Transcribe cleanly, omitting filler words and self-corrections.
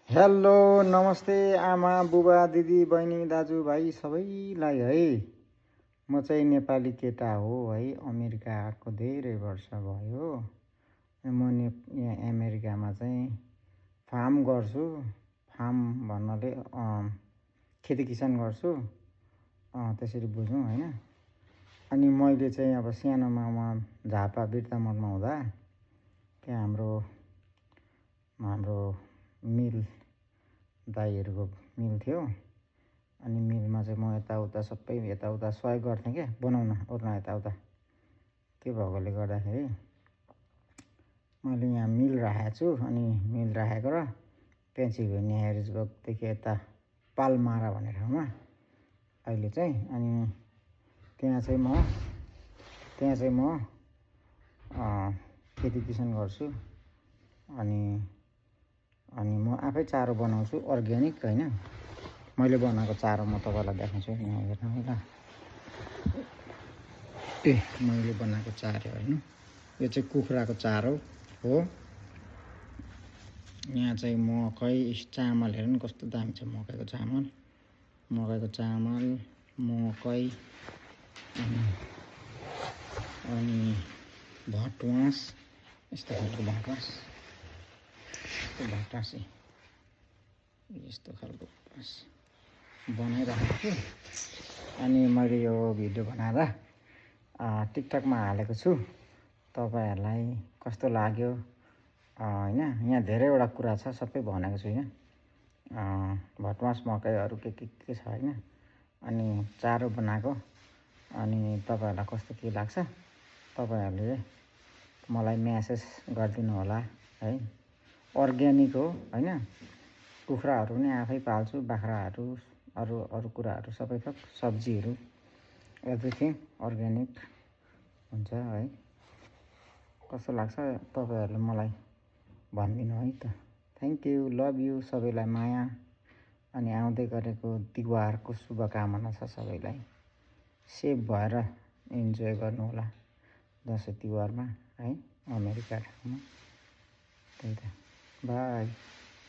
Hello नमस्ते आमा बुबा दिदी बहिनी दाजुभाइ सबैलाई है। म चाहिँ नेपाली केटा हो है। अमेरिका आएको धेरै वर्ष भयो। म यहाँ अमेरिकामा चाहिँ फार्म गर्छु। फार्म भन्नाले खेती किसान गर्छु, त्यसरी बुझौँ हैन। अनि मैले चाहिँ अब सानोमा म झापा बिर्तामोडमा हुँदा त्यहाँ हाम्रो मिल दाइहरूको मिल थियो। अनि मिलमा चाहिँ म यताउता सबै यताउता सहयोग गर्थेँ क्या, बनाउन ओर्न यताउता। त्यो भएकोले गर्दाखेरि मैले यहाँ मिल राखेको छु। अनि मिल राखेको र पेन्सिल्भेनिया हेरिजबर्गदेखि यता पाल्मारा भन्ने ठाउँमा अहिले चाहिँ। अनि त्यहाँ चाहिँ म खेती किसान गर्छु। अनि म आफै चारो बनाउँछु, अर्ग्यानिक हैन। मैले बनाएको चारो म तपाईँलाई देखाउँछु। यहाँ हेर्नु है ल। मैले बनाएको चारो हेर्नु, यो चाहिँ कुखुराको चारो हो। यहाँ चाहिँ मकै चामल हेर्नु कस्तो दामी छ। मकैको चामल मकै अनि भटमास, यस्तो खालको भटमास, यस्तो खालको बनाइराखेको छु। अनि मैले यो भिडियो बनाएर टिकटकमा हालेको छु। तपाईहरुलाई कस्तो लाग्यो हैन। यहाँ धेरैवटा कुरा छ, सबै भनेको छु यहाँ। भटमास मकैहरू के छ हैन। अनि चारो बनाएको। अनि तपाईहरुलाई कस्तो के लाग्छ तपाईहरुले मलाई मेसेज गरिदिनु होला है। अर्ग्यानिक हो हैन। कुखुराहरू पनि आफै पाल्छु, बाख्राहरू, अरू कुराहरू सबै थोक सब्जीहरू एभ्रिथिङ अर्ग्यानिक हुन्छ है। कस्तो लाग्छ तपाईहरुले मलाई भनिदिनु है त। थ्याङ्क यू, लभ यू सबैलाई माया। अनि आउँदै गरेको तिहारको शुभकामना छ सबैलाई। सेफ भएर इन्जोय गर्नु होला दसैँ तिहारमा है, अमेरिका ठाउँमा। त्यही त, बाई।